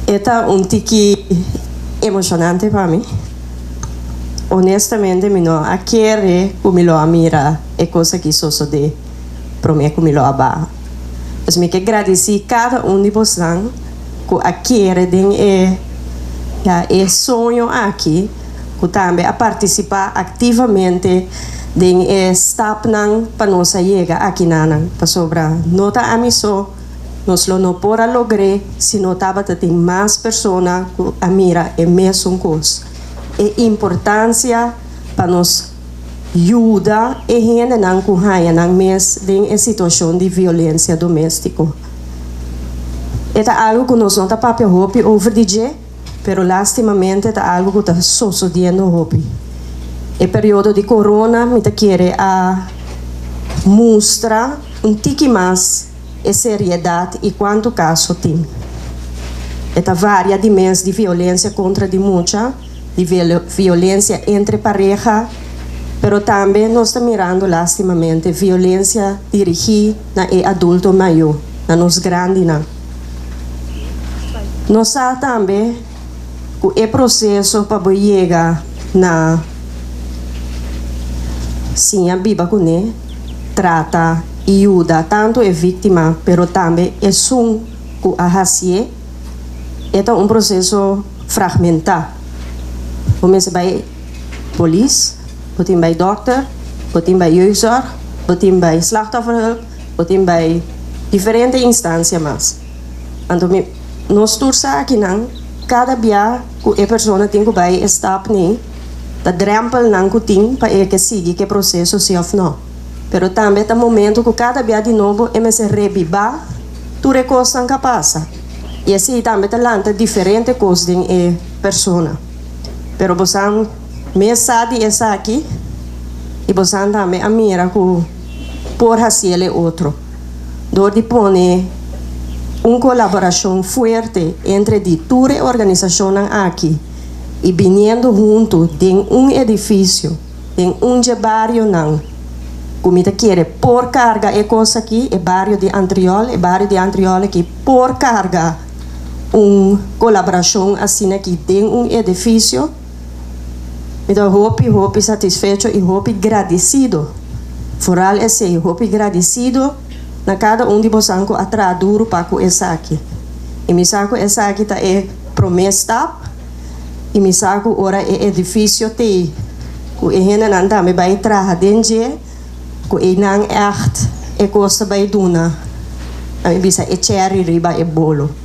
E ta un tiki emoshonante pa mi. Honestamente, mi no a kere ku mi lo a mira e kos aki sosodé promé ku mi lo a baha. Pues mi ke gradisí kada un di bosnan ku a kere den e, ya, e soño aki, ku tambe a partisipá aktivamente den e stapnan pa nos a yega akinanan, pasobra no ta ami so, nos lo no por a logr'é si no tabata tin mas persona ku a mira e mesun kos, e importansia pa nos yuda e hendenan ku haña nan mes den e situashon di violensia doméstiko. E ta algu ku nos no ta papia hopi over di dje, pero lástimamente ta algu ku ta sosodiendo hopi. E periodo di corona, mi ta kere, a mustra un tiki mas e seriedat i kuantu kaso tin. E ta varia di mes di violensia kontra di mucha, di violensia entre pareha, pero tambe nos ta mirando lástimamente violensia dirigí na e adulto mayó, na nos grandinan. Nos sa tambe ku e proseso pa bo yega na siña biba kuné, trata i yuda tantu e víktima, pero tambe esun ku a hasié, e ta un proseso fragmentá. Bo mester bai polis, bo tin bai dòkter, bo tin bai jeugdzorg, bo tin bai slachtofferhulp, bo tin bai diferente instansia mas. Anto mi nos tur sa akinan, kada bia ku e persona tin ku bai e stap ni ta drèmpelnan ku tin pa e ke sigui ku e proseso si òf no. Pero tambe ta momento ku kada bia di nobo e mester rebibá tur e kosnan ku a pasa. I asina tambe ta lanta diferente kos den e persona. Pero bosan mes sa di esaki i bosan tambe a mira ku por hasié otro. Dor di pone un kolaborashon fuerte entre di tur e organisashonnan aki i biniendo huntu den un edifisio, den un barionan, ku mi ta kere por karga e kos aki, e bario di Antriol, e bario di Antriol aki por karga un kolaborashon asina aki den un edifisio. Mi ta hopi, hopi satisfecho i hopi gradisido. Vooral esei, hopi gradisido na kada un di boso ku a traha duru pa ku esaki. I mi sa ku esaki ta e promé stap i mi sa ku ora e edifisio t'ei, ku e hendenan tambe bai traha den dje, ku einan echt e kos ta bai duna. Ami bisa e cherry riba e bolo.